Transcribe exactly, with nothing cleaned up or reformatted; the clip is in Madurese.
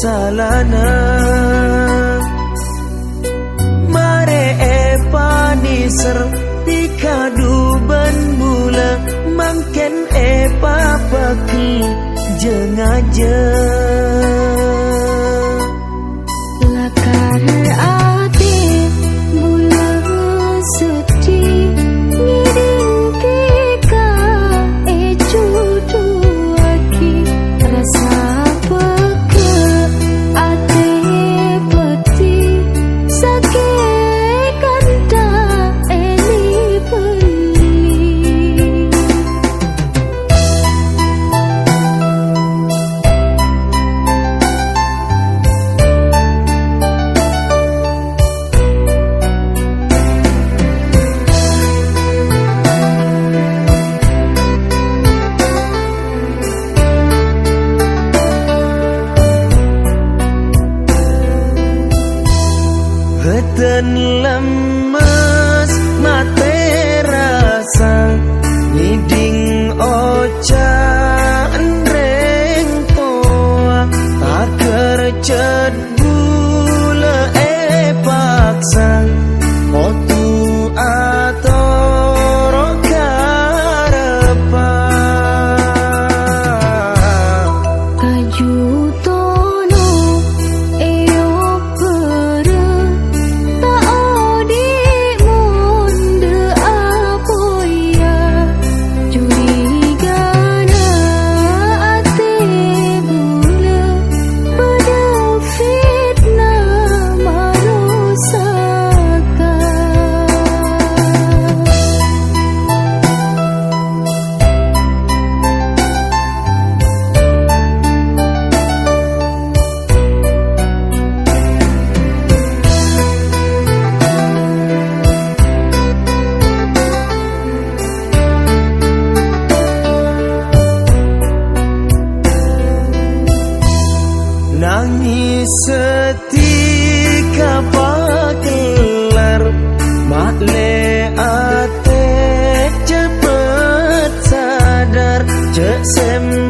salana. Marè èpanèser pèkadu bân bulâ, mangkèn èpapagghel jâ-ngajâ. Lakar atè bulâ seddhi, ngèdhing kèka èjudhuwaghi, rassa pegghâ' atè peddhi, sakè' kantha èli-belli. Bâdân lemmes matè rassa, ngèdhing oca'na rèng towa, taghâr cè' bulâ èpaksa, kodhu atoro' kareppa. Kaju tono èobbhârâ, ta' odi' mon dâ' apoya. Curigana atè bulâ, padâ fitna marosakan. Nangès seddhi ka pakellar, ma'lè atè cepet sadar, jhâ' sem-